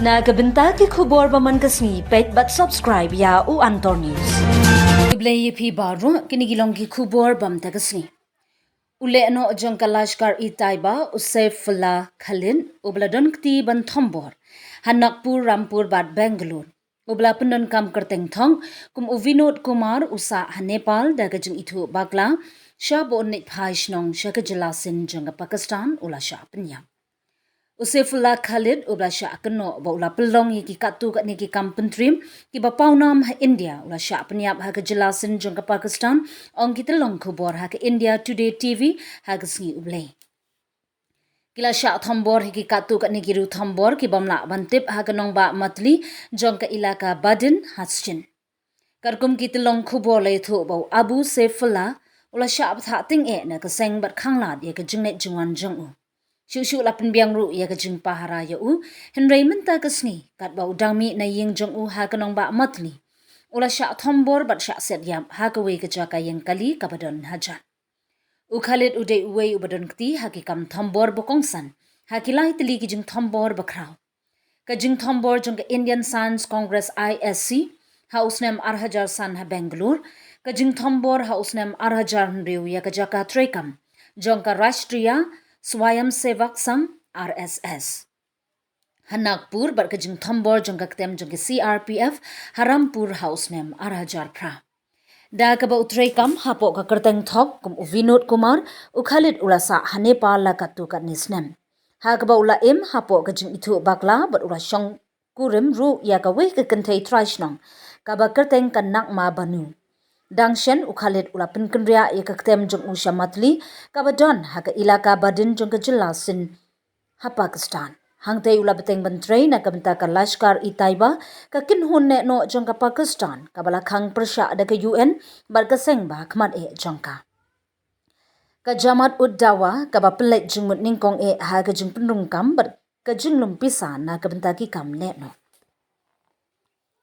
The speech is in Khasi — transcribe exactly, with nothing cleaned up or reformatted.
Na ka bynta ki khubor ba man ka sngi, peit bad subscribe ïa u Antor News. Khublei ïa phi baroh, kine ki long ki khubor ba man ka sngi. U lehnoh jong ka Lashkar-e-Taiba, u Saifullah Khalid, uba la don kti ban thombor ha Nagpur, Rampur bad Bangalore, uba la pyndonkam kyrteng thong kum u Vinod Kumar, u sah ha Nepal da ka jingithuh bakla, shaba un leit phai shnong sha ka jylla Sind jong ka Pakistan, u la shah pynïap. U Saifullah Khalid, uba la shah kynnoh ba u la pynlong ïa ki katto katne ki kam pyntriem kiba pawnam ha India, u la shah pynïap ha ka jylla Sind jong ka Pakistan, ong ki tyllong khubor ha ka India Today T V ha ka sngi U Blei. Ki la shah thombor ha ki katto katne ki riew thombor ki bym lah ban tip ha ka nongbah Matli jong ka ilaka Badin ha Sind. Katkum ki tyllong khubor la ïathuh ba u Abu Saifullah u la shah bthah tyngeh na ka seng bad khanglad ïa ka jingleit jingwan jong u. Shuh shuh la pynbiang ruh ïa ka jingpahara ïa u, hynrei mynta ka sngi, katba u dang mih na ïing jong u ha ka nongbah Matli, u la shah thombor bad shah set ïap ha kawei ka jaka ïeng kali kaba don hajan. U Khalid u dei uwei uba don kti ha ki kam thombor ba kongsan ha ki lai tylli ki jingthombor bakhraw. Ka jingthombor jong ka Indian Science Congress, I S C, ha u snem ar hajar san ha Bangalore, ka jingthombor ha u snem ar hajar hynriew ïa ka jaka treikam jong ka Rashtriya Swayamsevak Sangh, R S S, ha Nagpur, bad ka jingthombor jong ka ktem jong ka C R P F ha Rampur ha u snem ar hajar phra. Da kaba u treikam hapoh ka kyrteng thok kum u Vinod Kumar, u Khalid u la sah ha Nepal la katto katne snem, ha kaba u la im hapoh ka jingithuh bakla bad u la shong kurim ruh ïa kawei ka kynthei trai shnong kaba kyrteng ka Nagma Banu. Dang shen, u Khalid u la pynkynriah ïa ka ktem jong u sha Matli, kaba don ha ka ilaka Badin jong ka jylla Sind ha Pakistan. Hangtei u la bteng ban trei na ka bynta ka Lashkar-e-Taiba, ka kynhun lehnoh jong ka Pakistan kaba la khang pyrshah da ka U N bad ka seng ba ha khmat eh jong ka. Ka Jamaat-ud-Dawa kaba pynleit jingmut nyngkong eh ha ka jingpynrung kam bad ka jinglum pisa na ka bynta ki kam lehnoh.